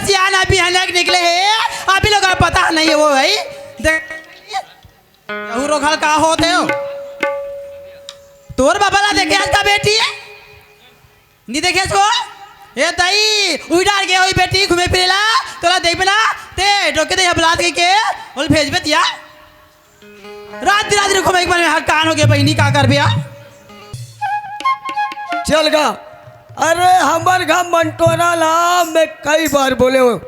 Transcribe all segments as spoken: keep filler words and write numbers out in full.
सियान अभी हनक निकले हे, अभी लोग का पता नहीं हे वो भाई। देख, कहूँ रोघल का होत हे हो? तोर बाबा ला देखे आज का बेटी हे? नी देखे वो? ए दाई, उई डार गे होई बेटी घूमे फिरे ला, तोला देखबे ना, ते डोके दे हबलात के के, ओल भेजबे तिया। रात दिन, रात दिन घूमे के मन में हकान हो गे बहिनी, का करबे आ? चल गा। अरे हमर घर मंटोरा ला मैं कई बार बोले हूँ,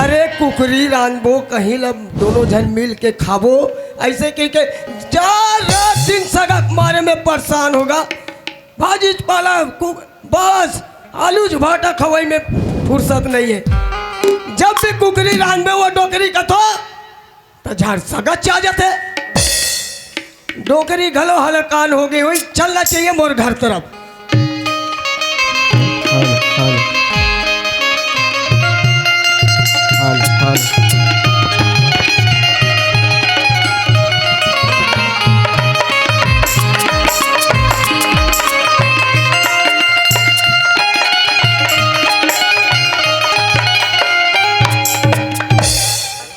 अरे कुकरी रांधबो कहीं ला, दोनों झन मिल के खाबो, ऐसे कह के जा रात दिन सगा के मारे में परेशान होगा। भाजी पाला कु-, बस आलू भाटा खवाई में फुर्सत नहीं हे। जब भी कुकरी रांधबे वो डोकरी कथो त झाड़ सगा चा जाथे। डोकरी घलो हलकान हो गे होई, चलना चाहिए मोर घर तरफ। Hello, hello. Hello, hello.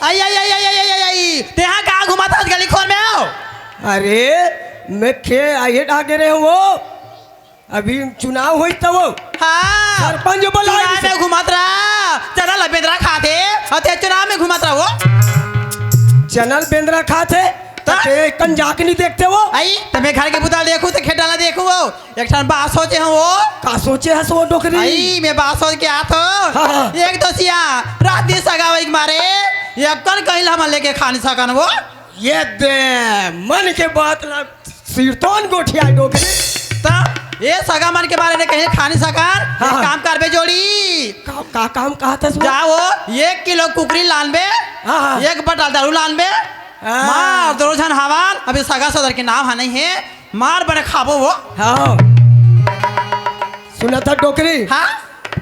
आई, आई, आई, आई, आई, आई, आई, आई। तेहा का घुमात हस गली खोर में हो? अरे, मैं खे आइए ढाके रहे हो। अभी चुनाव होई त वो। हाँ। सरपंच बोला चुनाव में घुमात रहा। चना ल बेंदरा खाथे। अते चुनाव में घुमात रहा वो। चना ल बेंदरा खाथे। त हाँ। ते कन जाके नहीं देखते वो। आई, त मैं घर के बुता देखू, त खेत डाला देखू वो। एक ठन बात सोचे हूँ वो। का सोचे हस वो डोकरी? आई, मैं बात सोच के आत हूँ। हाँ, हाँ। एक तो सिया, रात दिन सगा वही के मारे, एक कन कहीं ला हमन लेके खा नहीं सकन वो। ये दे, मन के बात ला सिरतोन गोठिया डोकरी। त ये सगा मन के मारे ने कहीं खा नहीं सकन, हाँ, एक हाँ। काम करबे जोड़ी। का, का काम कहत हस वो? जाओ, एक किलो कुकरी लानबे, हाँ, हाँ। एक बटल दारू लानबे, हाँ। मार दो झन हवन, अभी सगा सदर के नाम हा नहीं हे, मार बने खाबो वो। हाँ। सुना था डोकरी? हाँ?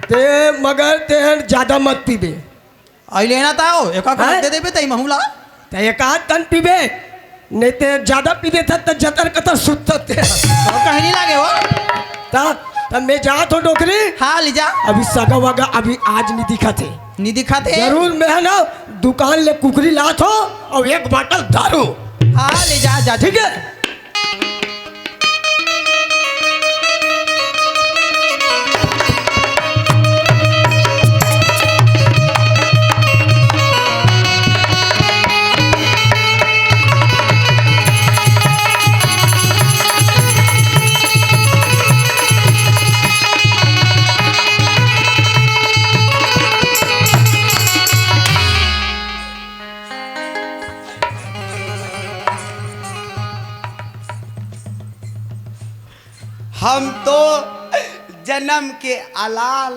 ते मगर ते ज्यादा मत पीबे। आई लेना ताओ, एक एक हैं? दे देबे तई महू ला। ते एक आध तन पीबे, नहीं ते ज्यादा पी देथा त जतर कतर सुतत ते। तो कहीं नहीं लागे वो। ता, ता मैं जात हो डोकरी। हाँ, ले जा। अभी सगा वगा अभी आज नहीं दिखा थे। नहीं दिखा थे? जरूर मैं है ना दुकान ले कुकरी लात हो और एक बाटल दारू। हाँ, ले जा, जा, ठीक है? हम तो जन्म के अलाल,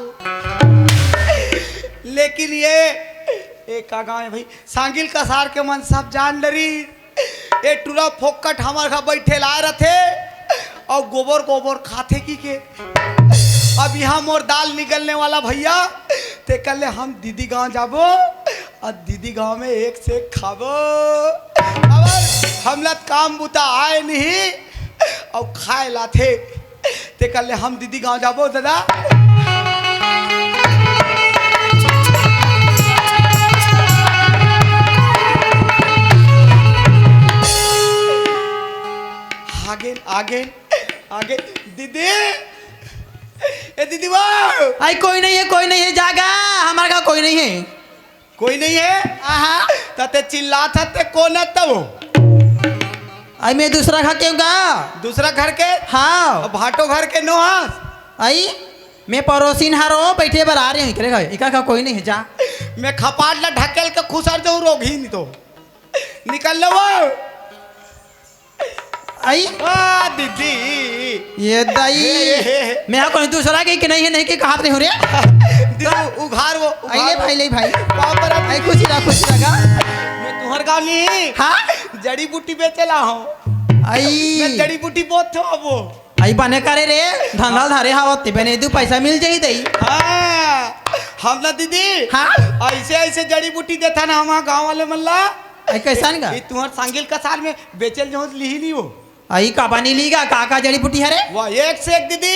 लेकिन ये, ये का गाँव है भाई, सांगिल कसार के मन सब जान डरी। ये टूरा फोकट हमर घर बैठे ला रथे और गोबर गोबर खाथे की के। अब यहाँ मोर दाल निकलने वाला भैया, ते कल हम दीदी गांव जाबो और दीदी गांव में एक से एक खाबो। अब हमला काम बुता आए नहीं और खाए लाथे। ते कल हम दीदी गांव जाबो दादा। आगे, आगे, आगे, दीदी, ए दीदी वो। आई कोई नहीं है, कोई नहीं है, जागा, हमारे घर कोई नहीं है। कोई नहीं है? आहा। त ते चिल्लात हस ते कोन हस तब? आई मैं दूसरा घर के हूँ का? दूसरा घर के? हाँ। अब भाटो घर के नो हस? आई मैं पड़ोसिन हरो, बैठे बर आ रहे हूँ, इकरे घर, इका का कोई नहीं है, जा। मैं खपाट ला ढकेल के खुसर जाऊँ रोगही नहीं तो। निकल लो वो। आई? आ, दीदी। ये दाई। हे, हे, हे। मैं हा कोई दूसरा के, के नहीं है, नहीं के कहात नहीं हो रे। दीदी, उघार वो, आई ले उघार भाई, वो। ले भाई। पाँव पर आई, खुशी रहा, खुशी रहा। मैं तुहर गाँव नहीं। हाँ? जड़ी बूटी बेचे ला हूँ। आई। मैं जड़ी बूटी बहुत थो अब वो। आई बने करे रे, धंधा धारे हावत ते बने दू पैसा मिल जाई दई। हाँ। हम ना दीदी। हाँ? ऐसे, ऐसे जड़ी बूटी देथा ना हम गाँव वाले मन ला। आई कैसन का? ये तुहर सांगिल कसार में बेचल जो लिही नहीं वो। अई का बनी लीगा, का का जड़ी बूटी हरे? वाह, एक से एक दीदी।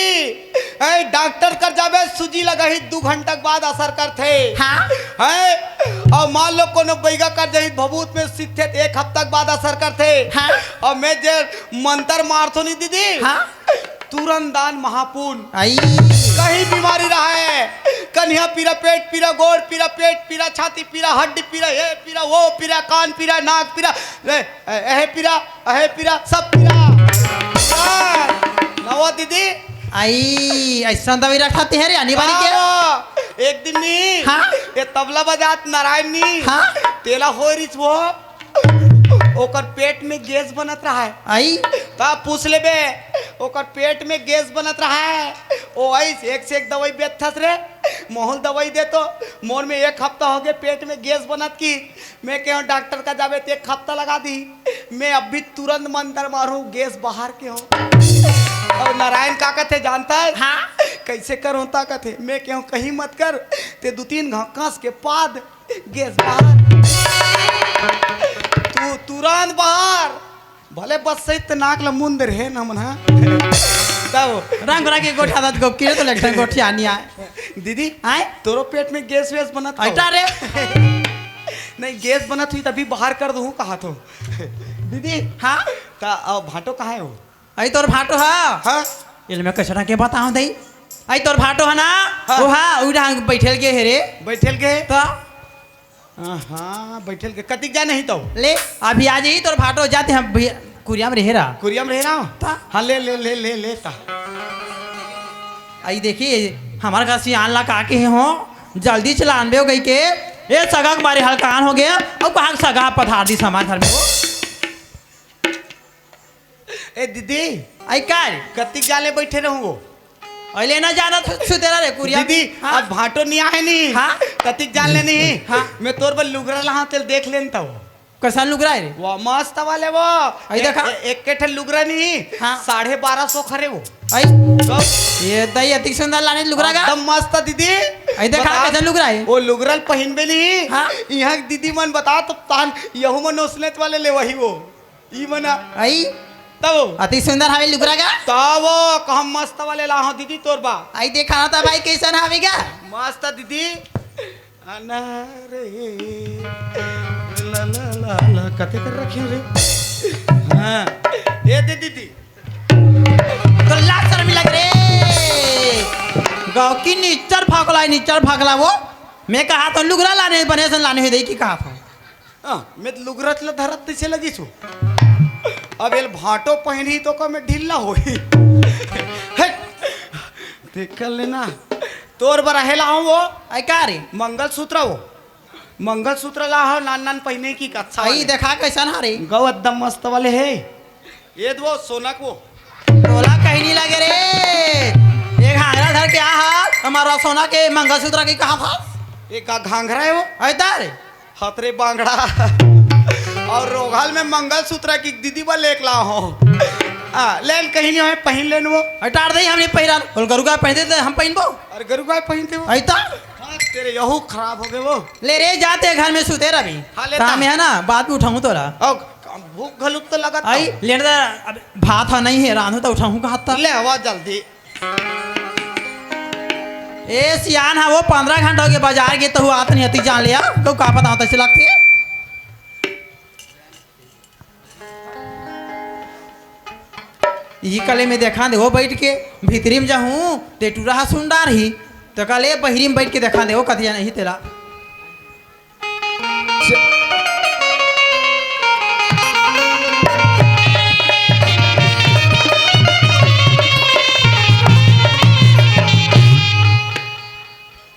ए, डॉक्टर कर जाबे, सूजी लगाही, दू घंटा के बाद असर करथे। हाँ? है? अउ मान लो कोनो बैगा कर जाही, भभूत में सींचथे त एक हफ्ता के बाद असर करथे। हाँ? अउ मैं जे मंतर मारथो नी दीदी, हाँ? तुरंत दान महापुन। अई। कहीं बीमारी रहे, कन्हिया पीरा, पेट पीरा, गोड़ पीरा, पेट पीरा, छाती पीरा, हड्डी पीरा, ये पीरा, वो पीरा, कान पीरा, नाक पीरा, ए, ए, एहे पीरा, अहे पीरा, सब पीरा। हाँ, नवा दीदी। आई, ऐसा दवाई रखा ते रे, आनी बारी के? हाँ, एक दिन नी, हाँ? ये तबला बजात नारायण नी, हाँ? तेला हो रिस वो, ओकर पेट में गैस बनत रहा है। आई? ता पूछ लेबे, ओकर पेट में गैस बनत रहा है। ओ आई, एक से एक दवाई बेचथस रे, मोहल दवाई दे तो, मोर में एक हफ्ता हो गए पेट में गैस बनत की। मैं कहूँ डॉक्टर का जाबे तो एक हफ्ता लगा दी। मैं अभी तुरंत मंतर मारू, गैस बाहर के हो। अउ नारायण का कथे जानता है? हाँ? कैसे करो ता कथे, मैं कहूँ कहीं मत कर, ते दू तीन घाव कस के पाद गैस बाहर। तू तुरंत बाहर। भले बस सहित नाक ल मुंद रहे न मन ह। तब रंग रंग के गोठा दत गोकी रे, तो लगता गोठी आनी आए। दीदी, आए? तोरो पेट में गैस वैस बनत हो? अटा रे। नहीं, गैस बनत हुई तभी बाहर कर दूँ कहा तो। दीदी, हाँ? ता अब भाटो कहाँ है वो? आई तोर भाटो हा? हाँ? इल मैं कचरा के बताऊं दई। आई तोर भाटो हा ना? हाँ। वो हा, उड़ा बैठल के हे रे। बैठल के? तो? हाँ, बैठल के। कतिक जाए नहीं तो? ले, अभी आ जाई तोर भाटो जाते हम भैया, कुरिया में रहे रहा। कुरिया में रहे रहा? ता? हाँ, ले, ले, ले, ले, ले, ता। आई देखी, हमारे घर सियान ला का के हो, जल्दी चला आनबे हो गई के, ए सगा के मारे हलकान हो गया, अब कहाँ सगा पधार दी हमारे घर में हो? ए दीदी, आई का रे? कतिक जाले बैठे रहूं वो? अइले ना जाना तू सुतेरा रे कुरिया। दीदी, हाँ? अब भाटो नहीं आए नहीं। हाँ? कतिक जाले नहीं। हाँ? मैं तोर बर लुगरा लाहूं, तेल देख लेन तो। कैसा लुगरा है रे? वो मस्त वाले वो। आई देखा। ए-, ए-, एक के ठे लुगरा नहीं। हाँ। साढ़े बारह सौ खरे वो। आई। तो? ये दई अतिक सुंदर लाने लुगरा का? एकदम मस्त दीदी। आई देखा, बता, कैसा लुगरा है? वो लुगरा ल पहिनबे नहीं। हाँ। यहाँ के दीदी मन बता तो तान यहू मन ओसनेत वाले ले वही वो। ई मना। आई? तब? अति सुंदर हवे लुगरा का? तब कहाँ मस्त वाले लाहो दीदी तोर बा। आई देखा ना ता भाई कैसन हवे गा? मस्त दीदी। अनारे। ला, ला, ला, ला, कते कर रखे रे? हाँ। ये दे दीदी। तो लाज शर्म लग रे। गाँव की निच्चर फाकला, निच्चर फाकला वो। मैं कहा तो लुगरा लाने बने से लाने हुई दे की कहा था। हाँ, मैं तो लुगरत ल धरत तैसे लगी छु। अब एल भाटो पहनी तो का मैं ढीला होई। हट। देख कर लेना। तोर बर हेला हो वो। आई का रे? मंगलसूत्र हो। मंगलसूत्र ला हो, नान नान पहने की अच्छा आई वाले। देखा कैसन हा रे? गौ एकदम मस्त वाले है। ये दो सोना को। तोला कहीं नहीं लगे रे। एक हांगरा धर के आ हा, हमारा सोना के मंगलसूत्र की कहा था? एक का घाघरा है वो? आई ता रे। हतरे बांगड़ा। और रोघल में मंगलसूत्र की दीदी बा लेक ला हो। आ, लेन कहीं नहीं है, पहिन लेन वो। हटार दे, हमने पहिरा। बोल, गरु गाय पहनते थे, हम पहनबो। और गरु गाय पहनते हो? आई ता? हाँ, तेरे यहू खराब हो गए वो। ले रे, जाते घर में सुते रवि। हाँ, लेता। काम है ना, बाद में उठाऊं तोरा। और भूख घलुक तो लगत आई, था। लेन दा, अब भात हा नहीं है, रांधो तो उठाऊं कहा था। ले आवा जल्दी। ए सियान हा, वो पंद्रह घंटा हो गया बाजार के, तो आत नहीं आती जान लिया, तो का पता होता सिलक थी। ई कले में देखा दे, वो बैठ के भीतरी में जाहूं, ते टूरा हा सुन डार ही, तो कले बहिरी में बैठ के देखा दे, वो कतिया नहीं तेरा।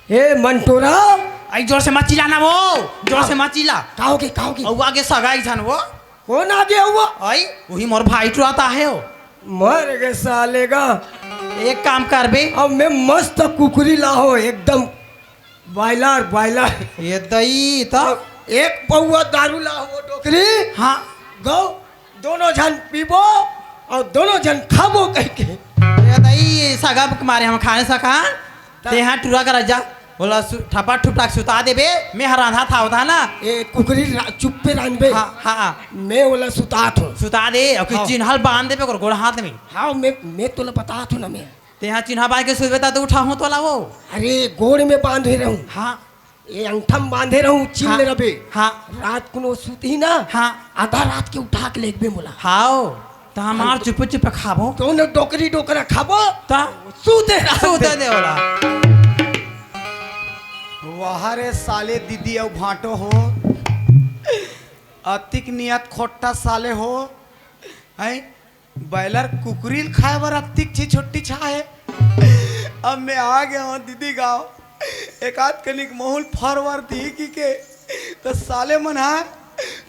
ए मंटोरा। आई जोर से मत चिल्लाना वो, जोर से मत चिल्ला। का हो के, का हो के? अउ आगे सगा एक झन वो। कौन आगे हुआ? आई, वही मोर भाई टुराता है हो। मर गए साले का। एक काम कर बे। अब मैं मस्त कुकरी ला हो, एकदम बॉयलर, बॉयलर। ये दई तो। एक पौवा दारू ला हो डोकरी। हाँ। गौ, दोनों झन पीबो और दोनों झन खाबो कह के। ये दई सगा के मारे हम खाने सका। ते हाँ टूरा कर जा। ओला सु-, ठपट ठुपटा के सुता देबे, मैं ह रांधत हंव, होता ना? ए, कुकरी रा-, चुप्पे रांधबे। हाँ, हाँ, हाँ। मैं ओला सुतात हंव। सुता दे, अउ कि हाँ। चिन्हा ल बांध देबे ओकर गोड़ हाथ में। हाँ, मैं, मैं तोला बतात हंव ना मैं। तेहा चिन्हा बांध के सुतबे, त तो उठाहूं तोला वो। अरे, गोड़ में बांधे रहूं। हाँ। ए, अंगठा में बांधे रहूं, चिल हाँ। रबे। हाँ। रात कुन वो सुतही ना, हाँ। आधा रात के उठा के लेगबे मोला। हाव। त हमार हाँ। चुप चुप खाबो। कौन डोकरी डोकरा खाबो? त? सूते रह सूते दे। दे ओला। वाह रे साले दीदी अउ भांटो हो। अतिक नियत खोट्टा साले हो। हैं? बॉयलर कुकरी ल खाए बर अतिक छी छुट्टी छा हे। अब मैं आ गे हंव दीदी गांव। एक आध कनिक महूं ल फर वर दिही कहिके। त साले मन ह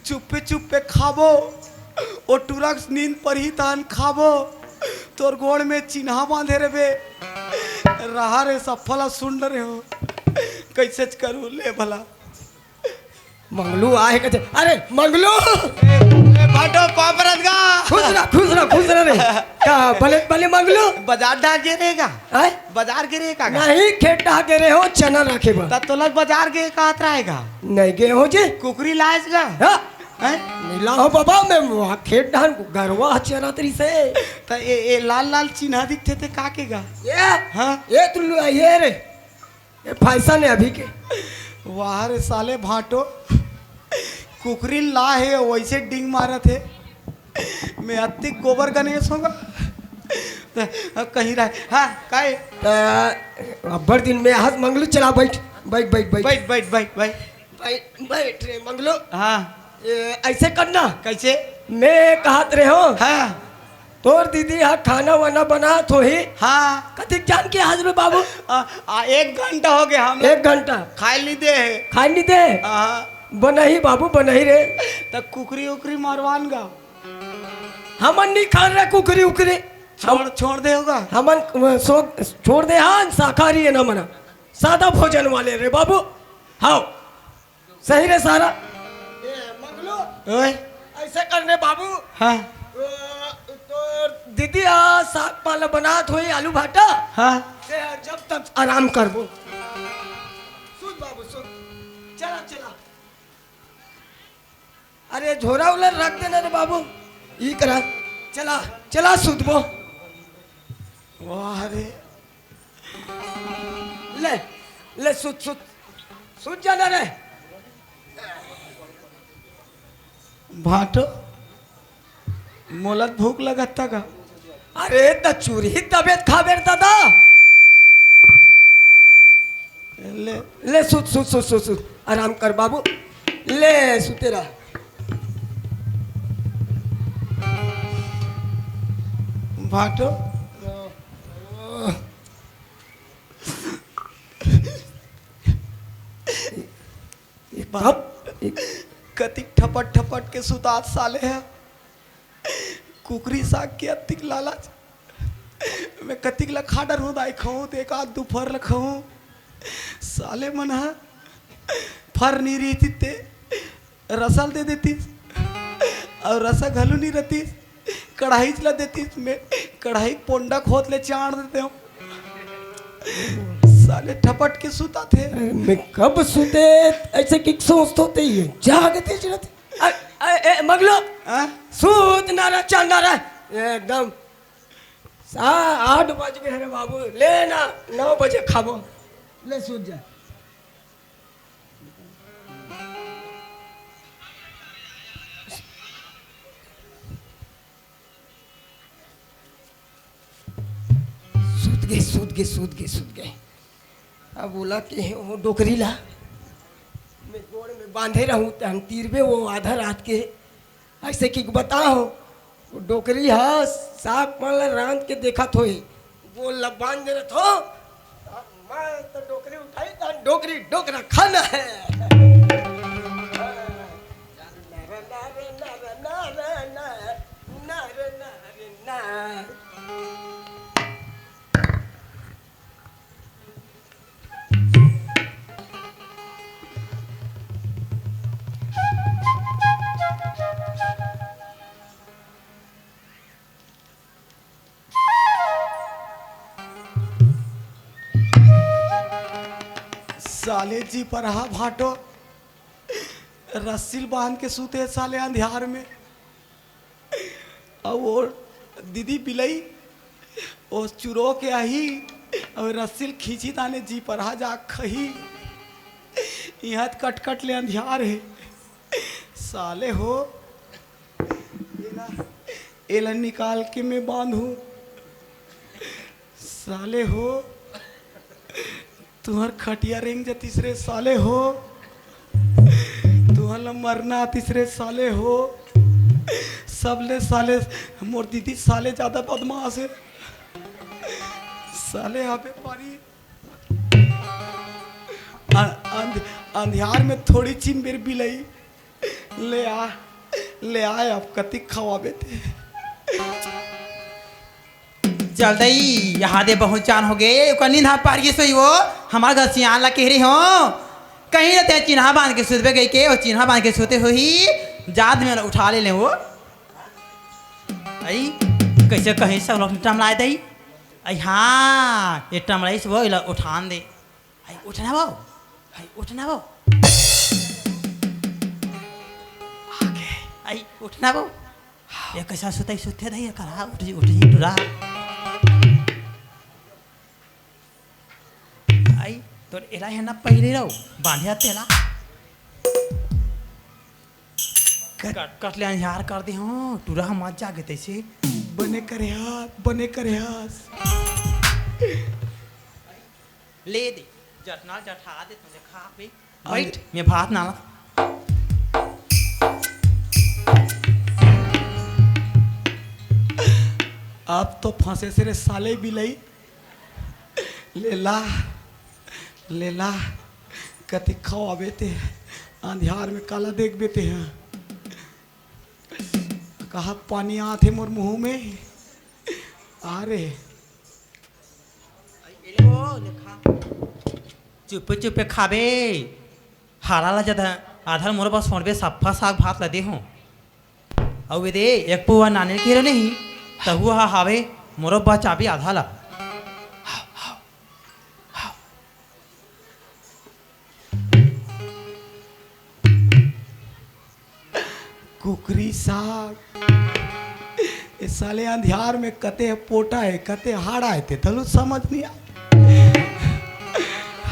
चुप्पे चुप्पे खाबो, ओ टुरा के नींद परही तहन खाबो, तोर गोड़ में चिन्हा बांधे रेबे। रहा रे सफल सुन डरे हो, कइसेच करूं ले भला। मंगलू आहे कथे, अरे मंगलू। ए, ए, भांटो, पाँव परत गा। खुश रह, खुश रह, खुश रह रे। का भले, भले मंगलू? बजार डहर गे रहे गा? आय? बजार गे रहे का गा? नहीं, खेत डहर गे रहे हों, चना राखे बर। त तोला बजार गे कहत रहे गा? नहीं गे हों जी। कुकरी लायस गा? हाँ। हैं? नहीं लाहों बाबा, मैं वहाँ खेत डहर गरवा चरत रहिसे। त ए, ए लाल लाल चिन्हा दिखथे ते का के गा? ये? हाँ। ये तू लु-, ये रे। ये फैशन हे अभी के। वाह रे साले भांटो, कुकरी ला हे, वइसे डींग मारत हे। मैं अतिक गोबर गनेस हों गा। त कहीं रहे। हाँ, काय? त अब्बड़ दिन में आहस मंगलू, चला बइठ, बइठ, बइठ, बइठ। बइठ, बइठ, बइठ, बइठ। बइठ, बइठ रे मंगलू। हाँ। ए, अइसे करना। कइसे? मैं कहत रहे हों। हाँ। तोर दीदी ह खाना वाना बनात होही। हाँ। कतिक जान के आज में बाबू? आ, आ, एक घंटा हो गे हम एक घंटा। खाए नहीं दे हे। खाए नहीं दे? हाँ। बनही बाबू, बनही रे। त कुकरी उकरी मरवान गा। हमन नहीं खान रे कुकरी उकरी। छोड़, छोड़ दे होगा। हमन, अ, सो-, छोड़ दे, हाँ, शाकाहारी हे ना मना। सादा भोजन वाले रे बाबू। हाँ। सही रे सारा। ए, मंगलू, ओए। अइसे करने बाबू। हाँ। अ, तोर दीदी ह साग पाला बनात होही, आलू भाटा। हाँ। ते ह जब तक आराम करबो। सुत बाबू, सुत। चला, चला। अरे, झोरा उला रख देना रे बाबू। ई करा। चला, चला सुतबो। वाह रे। ले, ले, सुत, सुत, सुत जाना रे। भांटो, मोला भूख लगत का? अरे, त चूरही तबे त खाबे रे दादा। ले। ले, सुत, सुत, सुत, सुत, सुत। आराम कर बाबू। ले, सुते रह। भांटो। ये बाप, कतिक ठपट ठपट के सुतात साले ह। कुकरी साग के अतिक लालच। मैं कतिक ला खा डरहूं दाई, खाहूं त एक आध दू फर ला खाहूं। साले मन ह फर नी रहितिस ते रसा ल दे देतिस, अउ रसा घलो नी रहतिस, कढ़ाईच ला देतिस, मैं कढ़ाई पोंडा खोत ले चाड़ देते हूँ। साले ठपट के सुतात हे। अरे, मैं कब सुते, अइसे कि सोचत हों ते ये जागते जरत। अ, अ, ए, मंगलू, हाँ? सुत ना रह, चल ना रह। एकदम सा-, आठ बज गे हे रे बाबू, ले ना, नौ बजे खाबो। ले सुत जा। सुत गे, सुत गे, सुत गे, सुत गे। अब ओला केहेंव डोकरी ला, मैं गोड़ में बांधे रहूं, त हम तीरबे वो आधा रात के। अइसे कि बताओ, वो डोकरी ह साग पान ला रांध के देखत होही, गोड़ ला बांध दे रहत हो, मैं तो डोकरी उठाई, त डोकरी डोकरा खाना है। साले जी परहा भाटो रस्सी ल बांध के सूते साले अंधियार में। अउ वो दीदी बिलई वो चुरो के आही, अउ रस्सी ल खींची ताने जी परहा जा खही। इहाँ त कटकट ले अंधियार हे। साले हो, एला, एला निकाल के मैं बांधू। साले हो, तुहर खटिया रेंग जतिस रे साले हो, तुहर ला मरना आतिस रे साले हो। सबले साले, मोर दीदी साले ज्यादा बदमाश हे। साले आबे पारी। अ-, अंध-, अंधियार में थोड़ी चिन बेर बिलई। ले आ, ले आ, अब कतिक खवाबे ते। चल दई, यहाँ दे बहुत जान हो गे, ओकर नींद ह पार गिस होही वो, हमार घर सियान ला कह रही हो। कहीं रहते हैं चिन्हा बांध के सुतबे गई के, वो चिन्हा बांध के सोते होही, जात में उठा ले ले वो। आई, कैसे कहीं सब लोग टमलाए दई। आई हाँ, ये टमलाई से वो इला उठान दे। आई उठना वो, आई उठना वो। आगे, आई उठना वो। ये कैसा सुताई सुते दई, ये करा, उठ जी, उठ जी, टुरा। आई, तोर एला हे ना पहले रहो, बांधे तेला। कट, कट ले अंधियार कर दे हो, टुरा हम आज जागे तैसे। बने करे हाथ, बने करे हाथ। ले दे, जटना जठा दे, तुझे खा पे। अरे। बैठ, मैं भात ना ला। अब तो फंसे से रे साले बिलई। लेला, लेला, कति खवाबे ते, अंधियार में काला देखबे ते ह। कहा पानी आथे मोर मुंह में। आ रे। चुपे चुपे खाबे। हाला ला जदा आधा मोर बस छोड़बे, सफ्फा साग भात ला दे हो। अउ ए दे, एक पुआ नाने के रो नहीं, तहु हा हावे, मोरो बचाबी आधा ला। कुकरी साग। ए साले अंधियार में कते पोटा हे, कते हाड़ा हे, ते तलु समझ नहीं आ।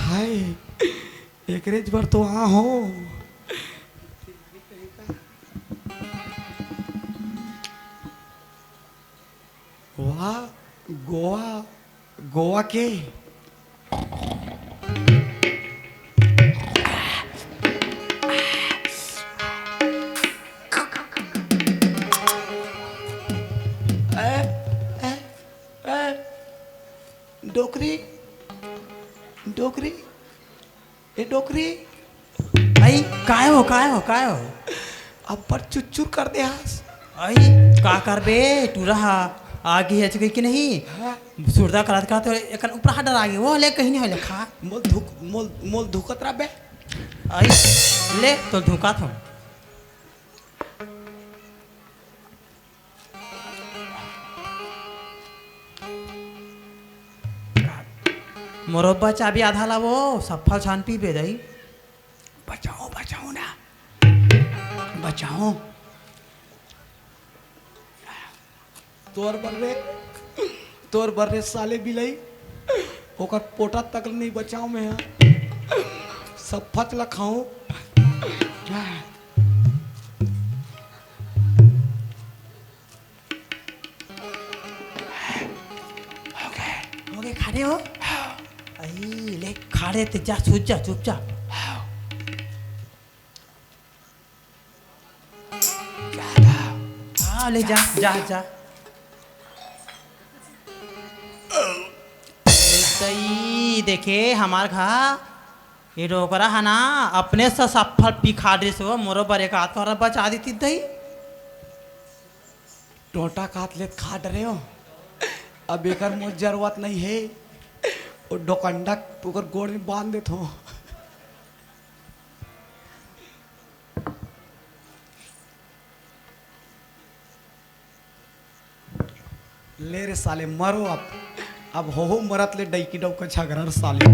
हाय, एकरेज बर तो आ हो। वाह, गोवा, गोवा के। ए, ए, ए, डोकरी, डोकरी। ए डोकरी। आई, काय हो, काय हो, काय हो? अब्बड़ चुचुर कर दे हस। आई, का करबे, टूरा हा आगे हे चुके कि नहीं? हाँ। सुरदा करत करत एकर ऊपर हाथ डरा गे, वो ले कहीं नहीं होले खा। मोल धुक, मोल, मोल धुकत रह बे। आई, ले, तो धुकात हो। मोरो बचाबी आधा ला वो, सफल छान पी बे दई। बचाओ, बचाओ ना। बचाओ। तोर बर रे, तोर बर रे साले बिलई, ओकर पोटा तक नहीं बचाओ मैं हा। सफल ला खाऊं। हो गे, हो गे, खड़े हो। आई, ले, खड़े ते जा, सूत जा, चुप जा। हाँ, ले जा, जा, जा। तई देखे हमार घा, ये डोकरा है ना, अपने से सफल पी खा डरे से वो, मोरो बर एक आध कौरा बचा देती दई। टोटा कात ले खा डरे हो, अब एकर मोर जरूरत नहीं है। वो डोकंडा ओकर गोड़ में बांध देत हो। ले रे साले, मरो अब। अब होहो मरत ले डैकी डौका झगरा रे साले।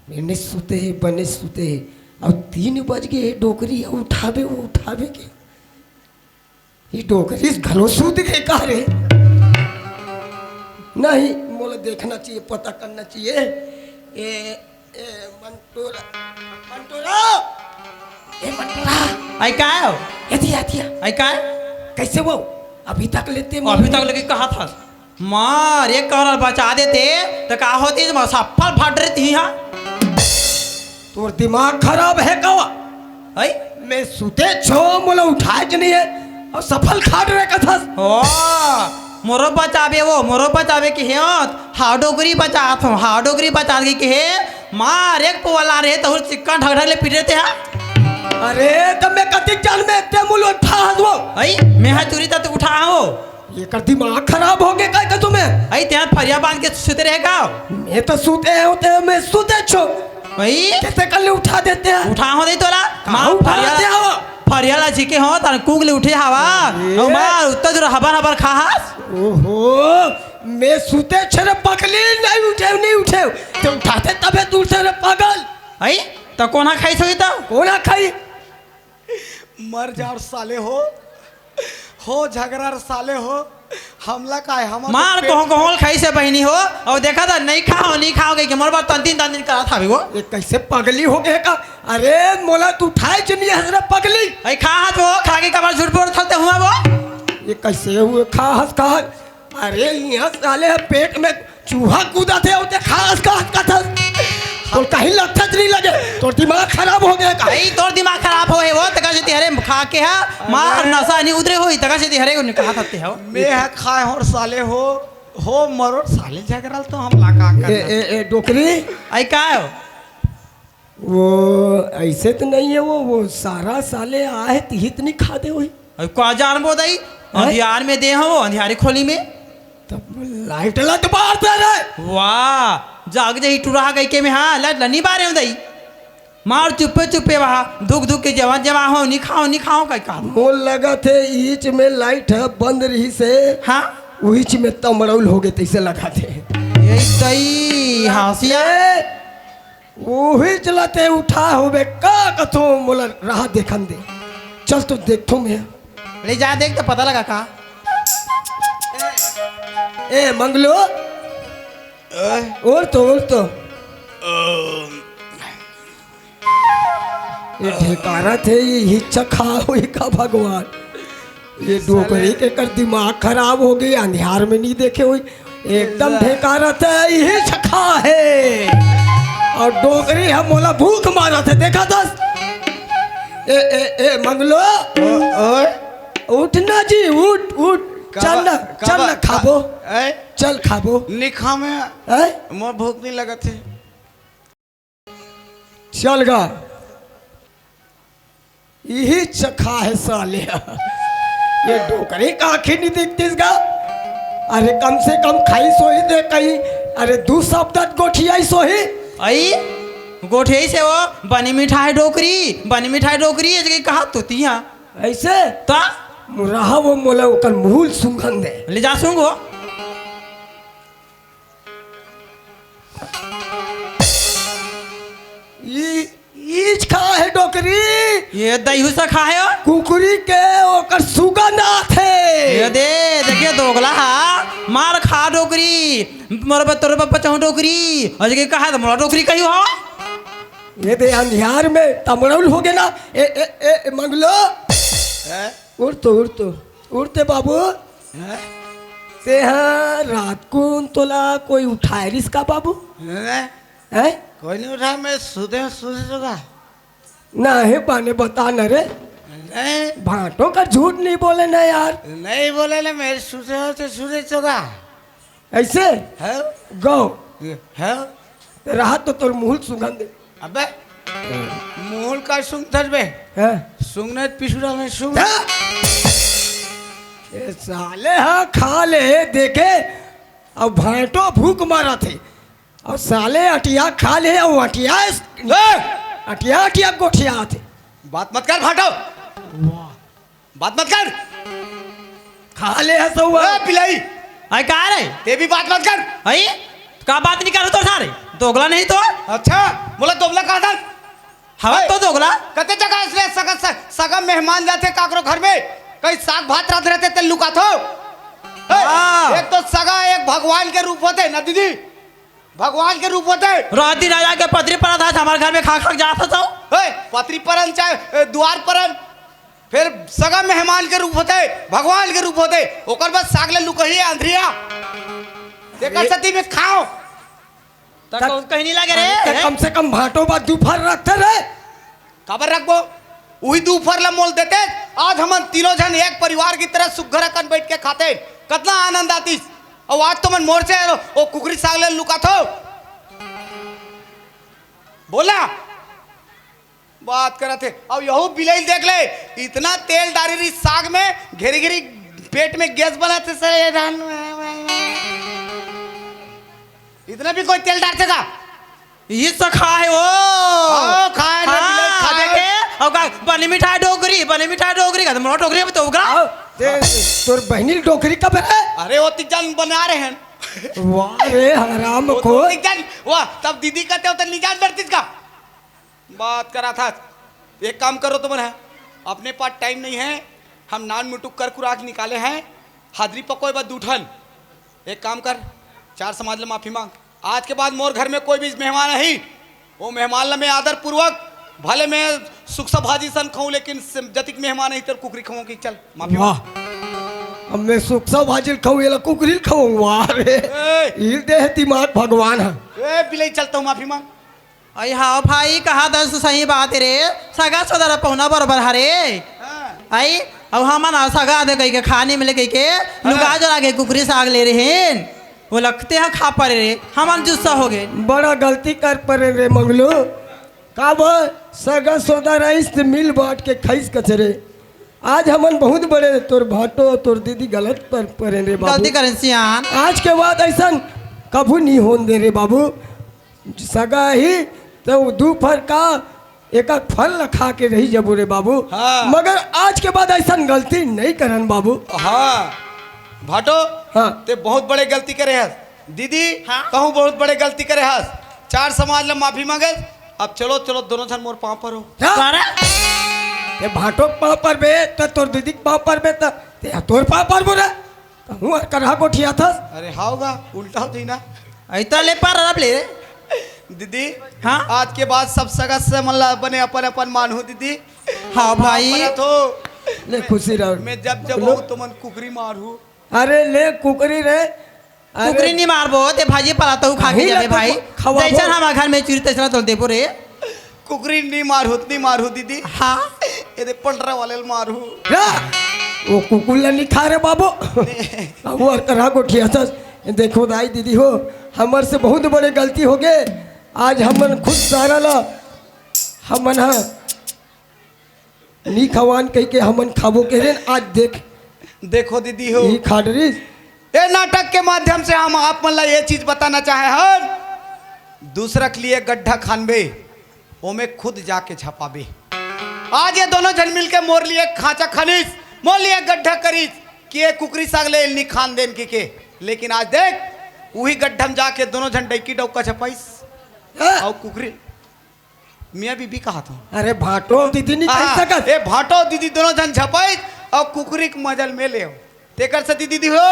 बने सुते हे, बने सुते हे। अब तीन बज गे हे, डोकरी ह उठाबे, वो उठाबे के? ये डोकरी घलो सुत गे का रे? नहीं, मोला देखना चाहिए, पता करना चाहिए। ए, ए, मंटोरा, मंटोरा, ए, मंटोरा। आई काय हो? एती, एती। आई काय? कैसे वो? अभी तक लेते अभी तक लेके कहा था? मार, एक कौन बचा देते, त का होती, मैं सफल फट रही थी, हाँ? तोर दिमाग खराब हे का? आई? मैं सुते छो, मोला उठाए के नहीं हे, अउ सफल खाट रहे कथस। ओ, मोरो बचाबे वो, मोरो बचाबे के हे, हाँ, डोकरी बचात हूँ, हाँ, डोकरी बचात के हे, मार, एक पोला रहे, तहु चिक्का ढक ढक ले पीटे ते, हाँ? अरे, त मैं कतिक जान में ते मुल उठा हस वो। आई, मैं हा चोरी त उठा हो। एकर दिमाग खराब हो गे का, का तुम्हें? आई, ते हा फरिया बांध के सुते रहे का? मैं तो सुते होते, मैं सुते छो। आई? कैसे कर ले उठा देते हैं? उठा हो दे तोला। कहाँ माँ उठा फरिया देते हवा? फरिया ला झिके हो, तन कुंग ले उठे हवा। ये? अउ माँ उत्ता दूर हबर हबर खाहस। ओहो, मैं सुते छे रे पगली, नहीं उठे, नहीं उठे। ते उठाते तबे दूर से रे पागल। आई? त कोना खाई सोई त? कोना खाई? मर जाओ साले हो, हो झगड़ा रे साले हो, हमला काय, हमर मार पेट कोहो कोहो खाई से बहिनी हो, अउ देखा था, नहीं खाओ, नहीं खाओ, कहि के मोर बर तंतिन तंतिन करत हावे वो। ये कैसे पगली हो गे का? अरे मोला तू उठाए च नहीं हस रे पगली। आई खा हस वो, खा के कबर झूठ बोल थलते हुआ वो। ये कैसे हुए खा हस, खा हस? अरे, इहाँ साले ह पेट में चूहा कूदत हे, ओते खास कहत कथस। तोर कहीं लक्षण नहीं लगे, तोर दिमाग खराब हो गया का? नहीं, तोर दिमाग खराब होहे वो, तका से तिहरे खा के हा, मार अरे। नशा नहीं उतरे होही, तका से तिहरे को निकाह थते हो। मैं ह खाए हों साले हो, हो मरो साले झगड़ल तो हमला का ए, करना? ए, ए, डोकरी। आई काय हो? वो ऐसे तो नहीं है, वो, वो सारा साले आहे तिहित नहीं खाते हुई। अरे का जानबो दई, हैं? अंधियार में दे हो, अंधियारी खोली में। तब लाइट ला तो बार दे रे। वाह, जाग जाही टुरा गई के में, हाँ, लाइट ला नहीं बारे हो दई। मार चुप्पे चुप्पे वहा, दुख दुख के जवान जमा हो, नहीं खाओ, नहीं खाओ, का का। मोर लगत हे, ईच में लाइट ह बंद रही से, हाँ? उहीच में तमड़ौल हो गए, तैसे लगत हे। यही तई हासिया। ए, उहीच ला ते उठा होबे का कथो, मोला राह देखन दे। चल तो देखथो मैं। ले जा देख तो पता लगा का। ए मंगलू, ए? उठ तो, उठ तो। ये ढेकारा थे, ये हिच्चा खा हुई का भगवान। ये डोकरी के कर दिमाग खराब हो गई, अंधियार में नहीं देखे हुई, एकदम ढेकारा थे, ये छखा है। और डोकरी हम मोला भूख मारा थे, देखा दस। ए, ए, ए, मंगलो। ओ, ओए। उठ ना जी, उठ, उठ। चल ना, चल ना, खाबो। ए? चल खाबो। नहीं खा मैं। ए? मोर भूख नहीं लगत है। चल गा। इही चखा है साले। ये डोकरी का आँखी नहीं दिखतीस गा। अरे कम से कम खाई सोही दे कहीं। अरे दू शब्द गोठियाई सोही। आई गोठियाई से वो बनी मिठाई डोकरी, बनी मिठाई डोकरी, ये जगह कहा तो तिया। ऐसे? ता? मुराहा वो मोला ओकर मुहुल सूंघन दे। ले जा सूंघ वो। ई, ईच खा है डोकरी। ये दईहू सा खा है और? कुकुरी के ओकर सुगंध आथे। ये दे, देखिए दोगला हा, मार खा डोकरी, मोर बा-, तोर बप्पा चाहूँ डोकरी, और ये कहा था मोला डोकरी कही हो? ये दे अंधियार में तमड़ौल हो गया ना, ए, ए, ए, ए, मंगलो। हैं? उड़ तो, उड़ तो, उड़ते बाबू। हैं? ते हाँ, रात को तोला कोई उठाए रिस का बाबू? नहीं। हैं? कोई नहीं उठा, मैं सुते, सुते सोगा। ना हे बाने बता न रे। नहीं। भाटो का झूठ नहीं बोले ना यार। नहीं बोले ना, मैं सुते हो तो सुते सोगा। ऐसे? हाँ। गौ। हाँ। रात तो तोर मुहुल सुगंध। अबे, मुहुल का सुंगथस बे? हैं? सुंगने पिछुड़ा में सुंग। हाँ। ये साले हाँ खा ले, देखे, अब भांटो भूख मारा थे, और साले अटिया खा ले, और अटिया, ए! अटिया, अटिया गोठिया थे। बात मत कर भांटो। वाह। बात मत कर। खा ले हसौआ। ए, बिलाई। आई का रे? ते भी बात मत कर। आई? का बात नहीं करो तो सारे? दोगला नहीं तो। अच्छा, मोला दोगला कहा था। हवा तो दोगला। कते जगह इसलिए सगा, स-, सगा मेहमान जाथे काकरो घर में, कहीं साग भात रात रहते ते लुकाथो। ए, हाँ। एक तो सगा एक भगवान के रूप होते ना दीदी, भगवान के रूप होते। रात दिन आ जाके पतरी परत था हमारे घर में खा खा के जात हो तो। ए, पतरी परन चाहे, ए, द्वार परन, फिर सगा मेहमान के रूप होते, भगवान के रूप होते, ओकर बाद साग ले लुकही अंधरिया। तेकर ए- सती में खाओ। त त-, कौन कहीं नहीं लगे रे, अरे, त हैं? कम से कम भांटो बा दू फर रखते रे। काबर रखबो? उही दू फर ला मोल देते, आज हमन तीनों झन एक परिवार की तरह सुग्घर अकन बैठ के खाते, कतना आनंद आतिस। अउ आज तो मन मोर से ओ कुकरी साग ले लुकाथो। बोला, बात करत हे। अउ यहू बिलई देख ले, इतना तेल डारी रही साग में, घेरी घेरी पेट में गैस बनाते सर, ये धान। इतना भी कोई तेल डारथे का? ये तो खाए वो। हाँ, खाए ना, हाँ, बिलई खाए। अरे, अउ का, बने मिठाई डोकरी, बने मिठाई डोकरी का, तो मोर डोकरी अब तो उगरा। आओ, ते, तोर बहिनी डोकरी कब है? अरे, वो तीन जन बना रहे हैं। वाह रे, हराम वो खोर। तीन जन, वाह, तब दीदी कहते हो तो नहीं जान डरती का? बात करा था। एक काम करो तुमन है, अपने पास टाइम नहीं है, हम नान मुटुक कर कुराक निकाले हैं, हाजरी पकोए बा दू ठन। एक काम कर, चार समाज ले माफी मांग, आज के बाद मोर घर में कोई भी मेहमान आही, वो मेहमान ला मैं आदर पूर्वक, भले मैं सुक्सा भाजी सन खाऊं, लेकिन से-, जतिक मेहमान आही, तेर कुकरी खाऊं कि चल, माफी मांग। वाह, अब मैं सुक्सा भाजी खाऊं, ये ला कुकरी खाऊं, वाह रे। ए। हिल दे है दिमाग भगवान है। ए, बिलई चलता हूँ, माफी मांग। अई हाँ भाई, कहा दस सही बात रे, सगा सोदरा पहुना बरोबर हरे। हाँ। अई, अब हमन आ सगा दे कहिके खाने मिले कहिके, लुका जोड़ा के कुकरी साग ले रहे हैं। वो लगते हैं खा परे रे, हमन जुस्सा हो गए। बड़ा गलती कर परे रे मंगलू। का बो, सगा सोदरा रहिस ते मिल बांट के खाइस कचरे। आज हमन बहुत बड़े तोर भांटो, तोर दीदी गलत पर परे रे बाबू। गलती करें सियान। आज के बाद ऐसन कभू नहीं होन दे रे बाबू। सगा ही तो दू फर का एक एक फल ला खा के रही जबो रे बाबू। हाँ। मगर आज के बाद ऐसन गलती नहीं करन बाबू। हाँ। भांटो, हाँ। ते बहुत बड़े गलती करे हस। दीदी, हाँ? तहूँ बहुत बड़े गलती करे हस। चार समाज ला माफी मांगे। अब चलो, चलो, दोनों झन मोर पाँव पर हो। हाँ? अरे? ते भांटो के पाँव पर बे, त तोर दीदी के पाँव पर बे, त ते तोर पाँव पर बोले। कहूँ अर करहा गोठियाथस। अरे हाव गा, उल्टा हो जाई ना। अइता ले पार रब ले। दीदी, हाँ? आज के बाद सब सगा से मन ला बने अपन अपन मानहू दीदी। हाँ भाई। माफ करत हो। ले खुशी रहो। मैं जब जब बोलो। आऊँ तो मन कुकरी मारहू। अरे ले कुकरी रे। अरे कुकरी नहीं मारबो, ते भाजी पराठा खा के नहीं जाबे लगता भाई। खवाबो। जैसन हमार घर में चूरी तैसन तोल देबो रे। कुकरी नी मारहू, नी मारहू दीदी। हाँ। एदे पलटरा वाले ल मारहू। रा, वो कुकुर ला नी खा रे बाबू। अब वो अरकरा गोठियाथस। देखो दाई दीदी हो, हमर से बहुत बड़े गलती हो गए। आज हमन खुद सारा ला, हमन हा नी खवान कहिके हमन खाबो कहे रेन। आज देख, देखो दीदी हो। ई खाडरिस। ए नाटक के माध्यम से हम आप मन ला ये चीज बताना चाहे हन, दूसरा के लिए गड्ढा खानबे, ओमे खुद जाके झपाबे। आज ये दोनों झन मिलके मोर लिए खांचा खनिस, मोर लिए गड्ढा करिस कि ये कुकरी साग ले नी खान देन कहिके। लेकिन आज देख, उही गड्ढा में जाके दोनों झन डैकी डौका झपाइस। हाँ। अउ कुकरी मियाँ बीबी कहा था। अरे भाटो दीदी नहीं कह हाँ, सकत। ए भाटो दीदी दोनों झन झपाइस अउ कुकरी के मजल में ले। तेकर से दीदी हो,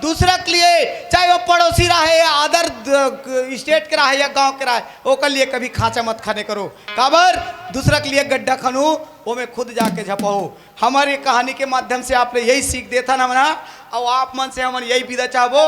दूसरा के लिए, चाहे वो पड़ोसी रहे या other द-, state के रहे या गांव के रहे, ओकर लिए कभी खांचा मत खाने करो। काबर? दूसरा के लिए गड्ढा खनू, ओमे खुद जाके झपहू। हमारी कहानी के माध्यम से आपने यही सीख देथन हमन हा, अउ आप मन से हमन यही विदा चाहबो।